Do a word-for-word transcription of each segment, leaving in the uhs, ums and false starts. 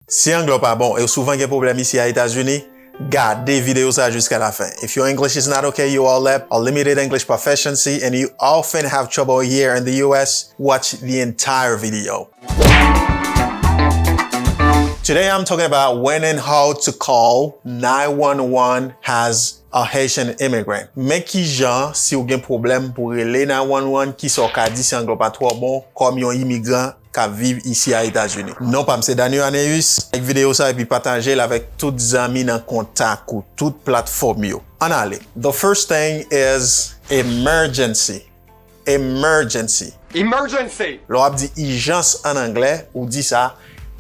Si anglè w pa bon e w souvan gen pwoblèm isi a Etazini, gade videyo sa jiska la fen. If your English is not okay, you all lack a limited English proficiency and you often have trouble here in the U S, watch the entire video. Today I'm talking about when and how to call nine one one as a Haitian immigrant. Men kijan, si w gen pwoblèm pou rele nine one one, kisa w ka di si anglè w pa twò bon, kòm yon imigran k ap viv isi a Etazini. Non pa m se Daniel Aneus. Like videyo sa epi pataje l avèk tout zanmi nan kontak ou, tout platfòm yo. Ann ale. The first thing is emergency. Emergency. Emergency. Lè w ap di ijans an anglè, ou di sa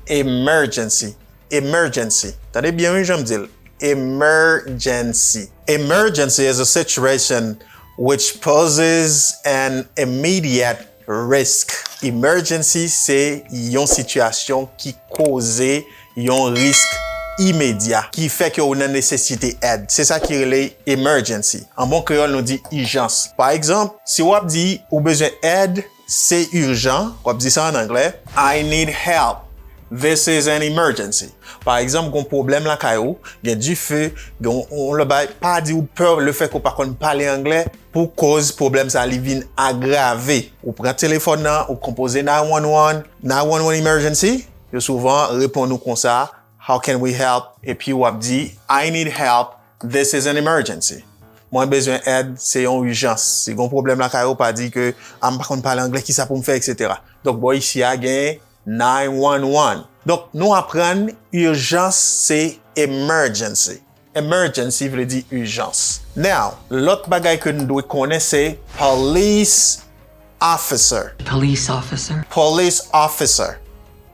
emergency. Emergency. Tande byen wi jan m di l. Emergency. Emergency is a situation which poses an immediate risk. Emergency se yon sitiyasyon ki koze yon risk imedya, ki fè ke w nan nesesite èd. Se sa ki rele emergency. An bon kreyòl, nou di ijans. Pa egzanp, si w ap di ou bezwen èd, se ijan, w ap di sa an anglè, I need help. This is an emergency. Pa egzanp, gon pwoblèm lakay ou, gen dife, gen yon lòt bagay, pa di ou pè lefètke ou pa konn pale anglè pou koz pwoblèm sa li vin agrave. Ou pran telefòn nan, ou konpoze nine one one, nine one one emergency, yo souvan reponn ou konsa, how can we help? Epi w ap di, I need help, this is an emergency. Mwen bezwen èd, se yon ijans. Si gon pwoblèm lakay ou, pa di ke, a m pa konn pale anglè, kisa pou m fè, etsetera. Donk, bò isi a gen nine one one. Donk, nou aprann ijans se emergency. Emergency vle di ijans. Now, lòt bagay ke nou dwe konnen se police officer. Police officer. Police officer.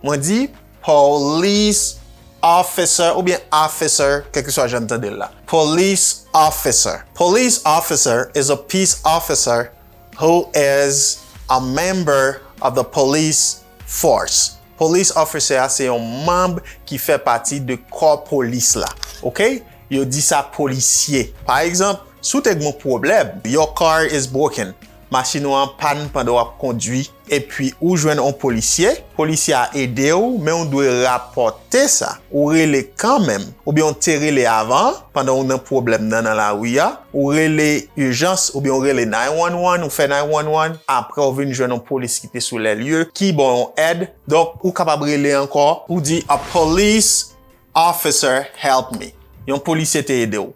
Mwen di police officer oubyen officer, kèlkeswa jan n tande l la. Police officer. Police officer is a peace officer who is a member of the police force. Police officer a se yon manm ki fè pati de kò polis la. Oke? Yo di sa polisye. Pa egzanp, si w te gen yon pwoblèm, your car is broken, machin ou an pàn pandan w ap kondwi, epi ou jwenn yon polisye, polisye a ede w, men ou dwe rapòte sa. Ou rele kanmenm, oubyen ou te rele avan, pandan ou nan pwoblèm nan nan lari a, ou rele ijans, oubyen ou rele nine one one, ou fè nine one one, apre ou vin jwenn yon polis ki te sou lè lye, ki ba w yon èd. Donk, ou kapab rele ankò, ou di, a police officer help me. Yon polisye te ede w.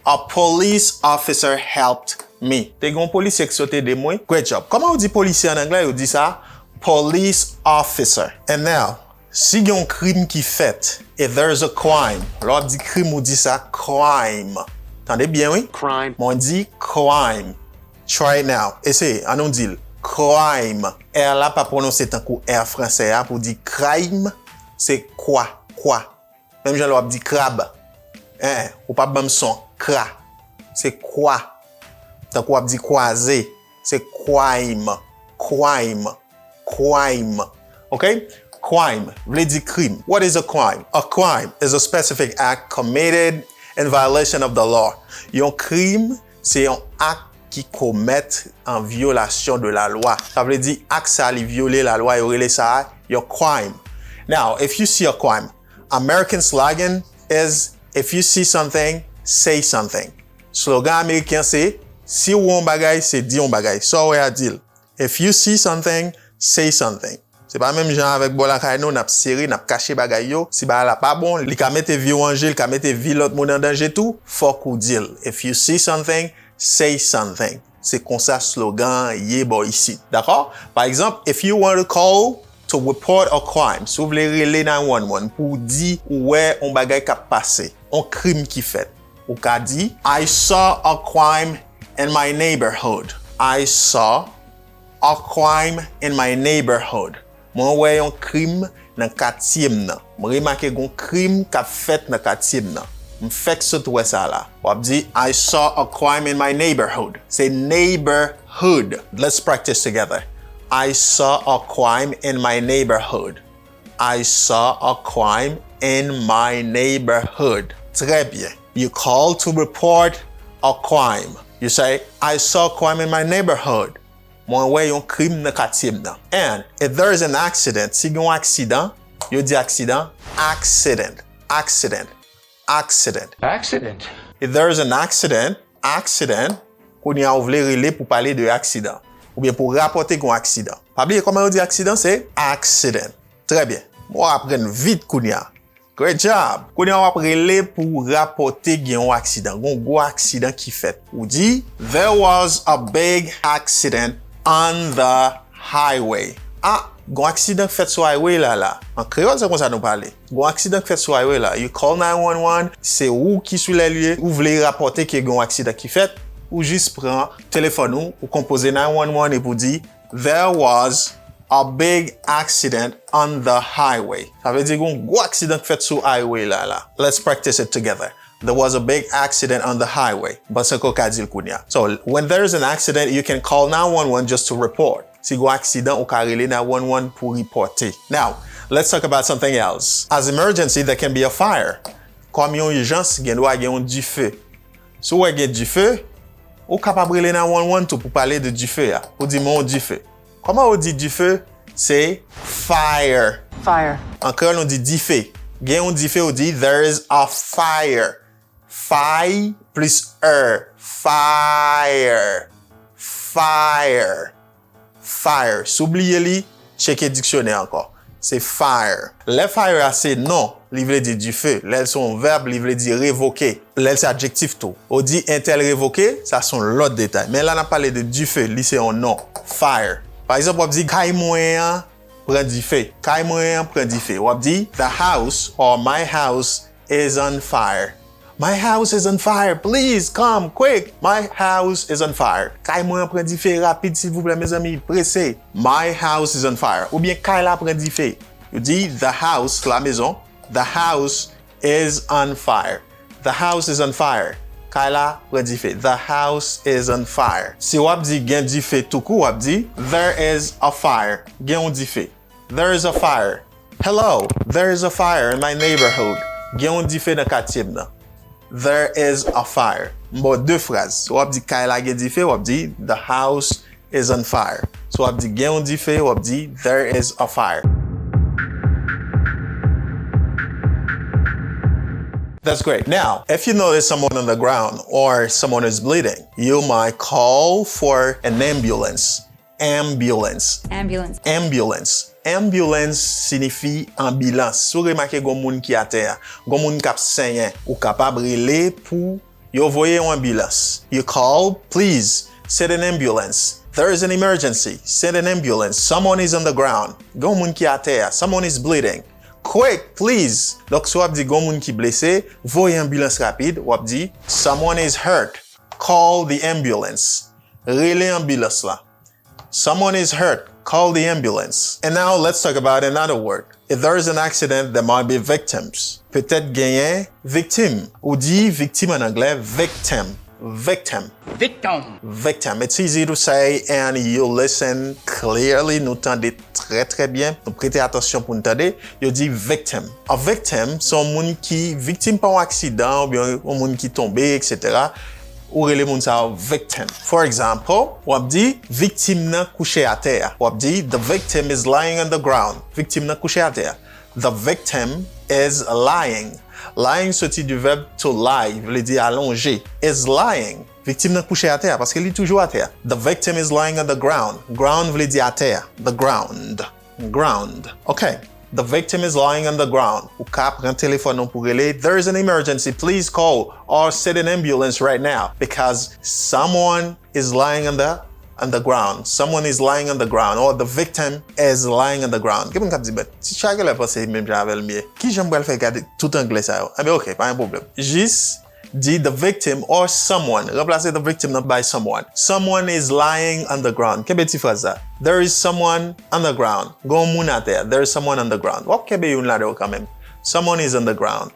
A police officer helped me. Te gen yon polisye ki sot ede m, wi. Great job. Kòman yo di polisye an anglè? Yo di sa police officer. And now, si gen yon krim ki fèt, if there is a crime, lè w ap di krim, ou di sa crime. Tande byen, wi. Crime. Mwen di crime. Try it now. Eseye, an nou di l. Crime. R la pa pwononse tankou R fransè a pou di crime. Se kwa, kwa. Menm jan lè w ap di krab. En, ou p ap ban m son. Kra. Se kwa. Tankou w ap di kwaze. Se crime. Crime. Crime. Oke? Crime vle di krim. What is a crime? A crime is a specific act committed in violation of the law. Yon krim, se yon ak ki komèt an vyolasyon de la lwa. Sa vle di, ak sa li vyole lalwa, yo rele sa yon crime. Now, if you see a crime, American slogan is, if you see something, say something. Slogan ameriken se, si w wè yon bagay, se di yon bagay. Sa w wè a, di l. If you see something, say something. Se pa menm jan avèk bò lakay nou, n ap sere, n ap kache bagay yo. Si bagay la pa bon, li ka mete vi w an je, li ka mete vi lòt moun an danje tou, fòk ou di l. If you see something, say something. Se konsa slogan an ye bò isit. Dakò? Pa egzanp, if you want to call to report a crime, si w vle rele nine one one pou w di ou wè yon bagay k ap pase, yon krim ki fèt, ou ka di, I saw a crime in my neighborhood. I saw a crime in my neighborhood. Mwen wè yon krim nan katye m nan. Mwen remake gon krim k ap fèt nan katye m nan. M fèk sot wè sa la. W ap di, I saw a crime in my neighborhood. Se neighborhood. Let's practice together. I saw a crime in my neighborhood. I saw a crime in my neighborhood. Trè byen. You call to report a crime. You say, I saw a crime in my neighborhood. Mwen wè yon krim nan katye m nan. And if there is an accident, si gen yon aksidan, Yo di aksidan, accident, accident, accident. Accident. If there is an accident, accident, kounye a ou vle rele pou pale de aksidan. Oubyen pou rapòte gen yon aksidan. Pa bliye kòman yo di aksidan, se accident. Trè byen. Bon, w aprann vit kounye a. Great job! Kounye a w ap rele pou w rapòte gen yon aksidan. Gen yon gwo aksidan ki fèt. Ou di, There was a big accident on the highway. Ah, gen yon aksidan k fèt sou highway la la. An kreyòl, se konsa nou pale. Gen yon aksidan k fèt sou highway la. You call nine one one, se ou ki sou lè lye, ou vle rapòte ke gen yon aksidan ki fèt, ou jis pran telefòn ou, ou konpoze nine one one epi w di, There was a big accident on the highway. Sa vle di gen yon gwo aksidan k fèt sou highway la la. Let's practice it together. There was a big accident on the highway. Bon, se ke w ka di l kounye a. So, when there is an accident, you can call nine one one just to report. Si gen yon aksidan, ou ka rele nine one one pou ripòte. Now, let's talk about something else. As emergency, there can be a fire. Kòm yon ijans, gen dwa gen yon dife. Si w wè gen dife, ou kapab rele nine one one tou pou pale de dife a. Ou di, men yon dife. Kòman ou di dife? Se fire. Fire. An kreyòl, nou di dife. Gen yon dife, ou di, there is a fire. Fay plis er. Fire. Fire. Fire. Si w bliye li, tcheke diksyonè ankò. Se fire. Lè fire a se non, li vle di dife. Lè l se yon vèb, li vle di revoke. Lè l se adjektif tou. Ou di entèl revoke, sa se yon lòt detay. Men la n ap pale de dife, li se yon non. Fire. Pa egzanp, w ap di kay mwen an pran dife. Kay mwen an pran dife. W ap di, The house or my house is on fire. My house is on fire. Please come quick. My house is on fire. Kay mwen an pran dife. Rapid, silvouplè, mezanmi. Prese. My house is on fire. Oubyen kay la pran dife. Yo di, The house, la maison. The house is on fire. The house is on fire. Kay la pran dife. The house is on fire. Si w ap di gen dife toukou, w ap di, There is a fire. Gen yon dife. There is a fire. Hello, there is a fire in my neighborhood. Gen yon dife nan katye m nan. There is a fire. M ba w de fraz. Si w ap di kay la gen dife, w ap di, The house is on fire. Si w ap di gen yon dife, w ap di, There is a fire. That's great. Now, if you notice someone on the ground or someone is bleeding, you might call for an ambulance. Ambulance. Ambulance. Ambulance. Ambulance siyifi anbilans. Si w remake gon moun ki atè a, gon moun k ap senyen, ou kapab rele pou yo voye yon anbilans. You call, please, send an ambulance. There is an emergency. Send an ambulance. Someone is on the ground. Gon moun ki atè a. Someone is bleeding. Quick, please. Donk, si w ap di gon moun ki blese, voye anbilans rapid, w ap di, Someone is hurt. Call the ambulance. Rele anbilans la. Someone is hurt. Call the ambulance. And now let's talk about another word. If there is an accident, there might be victims. Petèt genyen viktim. Ou di viktim an anglè, victim. Victim. Victim. Victim. It's easy to say and you listen clearly. Nou tande trè trè byen. Nou prete atansyon pou n tande. Yo di victim. A victim, se yon moun ki viktim pa yon aksidan oubyen yon moun ki tonbe, et cetera. Ou rele moun sa yo victim. For example, w ap di, viktim nan kouche atè a. W ap di, The victim is lying on the ground. Viktim nan kouche atè a. The victim is lying. Lying soti du verb to lie, vle di alonje. Is lying. Viktim nan kouche atè a, paske li toujou atè a. The victim is lying on the ground. Ground vle di atè a. The ground. Ground. Ok. The victim is lying on the ground. Ou ka pran telefòn ou pou rele, There is an emergency. Please call or send an ambulance right now because someone is lying on the on the ground. Someone is lying on the ground or the victim is lying on the ground. Gen moun k ap di, but teacher, genlè panse menm jan avè l m ye. Ki jan m pral fè gade tout anglè sa yo? Anben, ok, pa gen pwoblèm. Jis di the victim or someone. Ranplase the victim nan by someone. Someone is lying on the ground. Kenbe ti fraz sa. There is someone on the ground. Gen yon moun atè. There is someone on the ground. W ap kenbe youn ladan yo kanmenm. Someone is on the ground.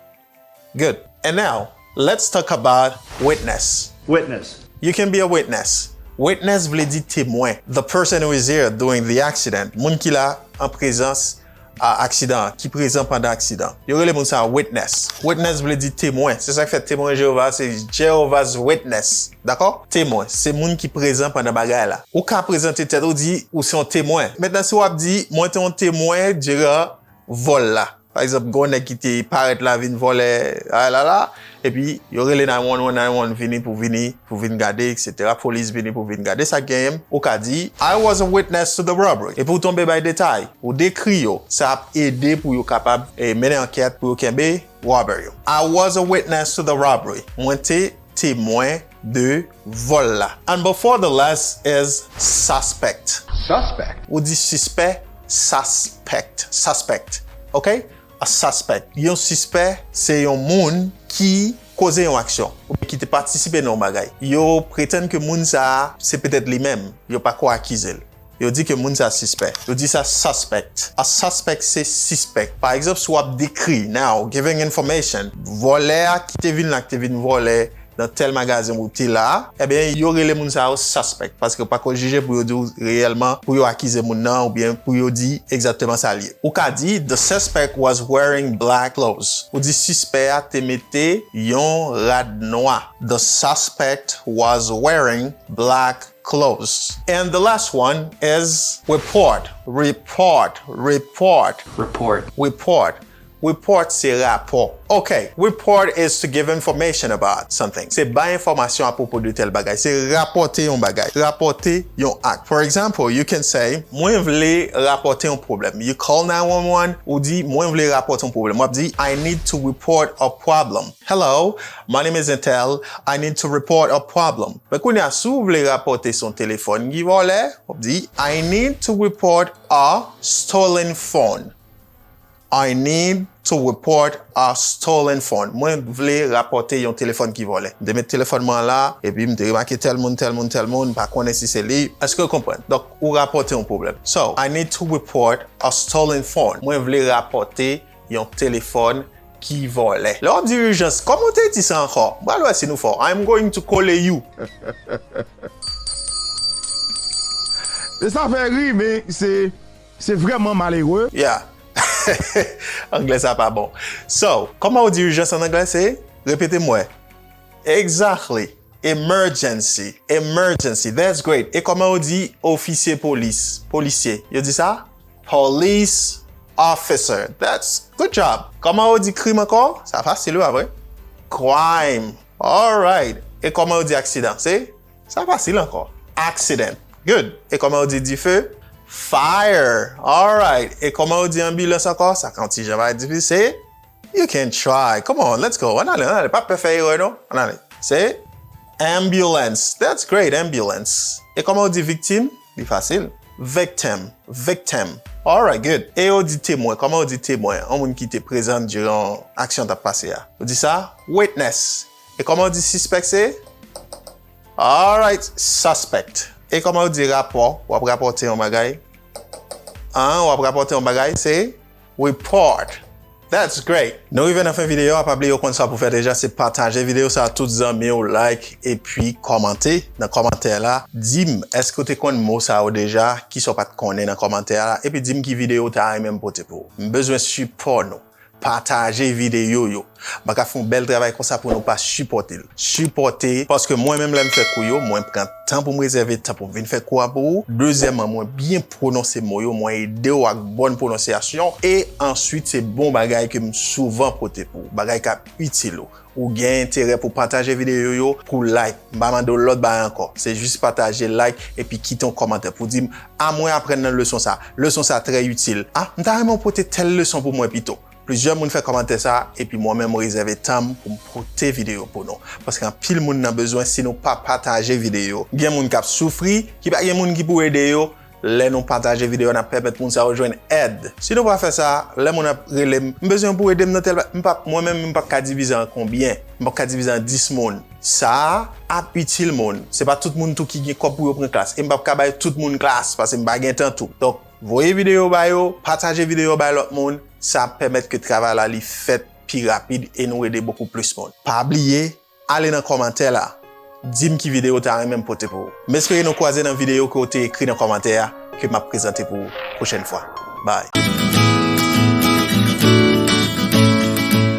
Good. And now, let's talk about witness. Witness. You can be a witness. Witness vle di temwen. The person who is here during the accident. Moun ki la an prezans a aksidan an, ki prezan pandan aksidan. Yo rele moun sa a witness. Witness vle di temwen. Se sa k fè Temwen Jewova se Jehovah's Witness. Dakò? Temwen. Se moun ki prezan pandan bagay la. Ou ka prezante tèt ou, di ou se yon temwen. Mentnan, si w ap di, mwen te yon temwen, Gerard, vòl la. Pa egzanp, gen yon nèg ki te parèt la vin vòlè, a la la, epi yo rele nine one one, nine one vini pou vini, pou vin gade, et cetera. Polis vini pou vin gade sa k genyen. Ou ka di, I was a witness to the robbery. Epi w tonbe bay detay, ou dekri yo, sa ap ede pou yo kapab eh, mennen ankèt pou yo kenbe robber yo. I was a witness to the robbery. Mwen te temwen de vòl la. And before the last is suspect. Suspect. Ou di sispè, suspect, suspect. Ok? A suspect. Yon sispè, se yon moun ki koze yon aksyon, oubyen ki te patisipe nan yon bagay. Yo pretann ke moun sa a, se petèt li menm. Yo pa ko akize l. Yo di ke moun sa sispè. Yo di sa suspect. A suspect se sispè. Pa egzanp, si w ap dekri, now, giving information, vòlè a ki te vin la, ki te vin vòlè nan tèl magazen ou te la, ebyen, yo rele moun sa yo suspect, paske yo pa ko jije pou yo di w reyèlman, pou yo akize moun nan, oubyen pou yo di egzakteman sa l ye. Ou ka di, the suspect was wearing black clothes. Ou di sispè a te mete yon rad nwa. The suspect was wearing black clothes. And the last one is report. Report. Report. Report. Report. Report se rapò. Ok. Report is to give information about something. Se bay enfòmasyon apwopo de tèl bagay. Se rapòte yon bagay. Rapòte yon ak. For example, you can say, mwen vle rapòte yon pwoblèm. You call nine one one, ou di, mwen vle rapòte yon pwoblèm. W ap di, I need to report a problem. Hello, my name is Intel. I need to report a problem. Men kounye a, si w vle rapòte se yon telefòn ki vòlè, w ap di, I need to report a stolen phone. I need to report a stolen phone. Mwen vle rapòte yon telefòn ki vòlè. M te met telefòn mwen la, epi m te remake tèl moun, tèl moun, tèl moun, m pa konnen si se li. Èske w konprann? Donk, ou rapòte yon pwoblèm. So, I need to report a stolen phone. Mwen vle rapòte yon telefòn ki vòlè. Lè w ap di ijans, kòman w te di sa ankò? M pral wè si nou fò. I'm going to call you. E sa fè ri, men se, se vrèman malere. Yeah. Anglè sa pa bon. So, kòman w di ijans an anglè? Se, repete m wè. Exactly. Emergency. Emergency. That's great. E kòman w di ofisye polis? Polisye. Yo di sa? Police officer. That's good job. Kòman w di krim ankò? Sa fasil wi, pa vre? Crime. Alright. E kòman w di aksidan? Se? Sa fasil ankò. Accident. Good. E kòman w di dife? Fire. Alright. E kòman w di anbilans ankò? Sa ka yon ti jan pa difisil. You can try. Come on, let's go. Ann ale, ann ale. Pa pè fè erè, non. Ann ale. Se ambulance. That's great, ambulance. E kòman w di viktim? Li fasil. Victim. Victim. Alright, good. E yo di temwen. Kòman w di temwen? Yon moun ki te prezan diran aksyon t ap pase a. Ou di sa? Witness. E kòman w di sispèk se? Alright, suspect. E kòman w di rapò? W ap rapòte yon bagay. An, w ap rapòte yon bagay, se report. That's great. Nou rive nan fen videyo a, pa bliye w konn sa pou fè deja, se pataje videyo sa a tout zanmi w, like, epi kòmante nan kòmantè la. Di m, èske w te konn mo sa yo deja, kisa w pa t konnen nan kòmantè a la, epi di m ki videyo w ta renmen m pote pou ou. M bezwen sipò nou. Pataje videyo yo. M pa ka fè yon bèl travay konsa pou nou pa sipòte l. Sipòte, paske mwen menm lè m fè kou yo, mwen pran tan pou m rezève tan pou m vin fè kou an pou ou. Dezyèmman, mwen byen pwononse mo yo, mwen ede w ak bòn pwononsyasyon. E answit, se bon bagay ke m souvan pote pou ou, bagay k ap itil ou. Ou gen enterè pou pataje videyo yo, pou like. M pa mande w lòt bagay ankò. Se jis pataje, like, epi kite yon kòmantè pou di m, a mwen aprann nan leson sa. Leson sa trè itil. A, m ta renmen w pote tèl leson pou mwen pito. Plizyè moun fè kòmantè sa, epi mwen menm mwen rezève tan m pou m pote videyo pou nou. Paske anpil moun nan bezwen si nou pa pataje videyo. Gen moun k ap soufri, ki pa gen moun ki pou ede yo. Lè nou pataje videyo, n ap pèmèt moun sa yo jwenn èd. Si nou pa fè sa, lè moun ap rele m, m bezwen pou ede m nan tèl ba-, m p ap, mwen menm, m p ap ka divize an konbyen? M p ap ka divize an dis moun. Sa a ap itil moun. Se pa tout moun tou ki gen kòb pou yo pran klas. E m p ap ka bay tout moun klas, paske m pa gen tan tou. Donk, voye videyo ba yo, pataje videyo bay lòt moun. Sa ap pèmèt ke travay la li fèt pi rapid e nou ede bokou plis moun. Pa bliye, ale nan kòmantè la, di m ki videyo w ta renmen m pote pou ou. M espere nou kwaze nan videyo ke w te ekri nan kòmantè a ke m ap prezante pou ou pwochèn fwa. Bye.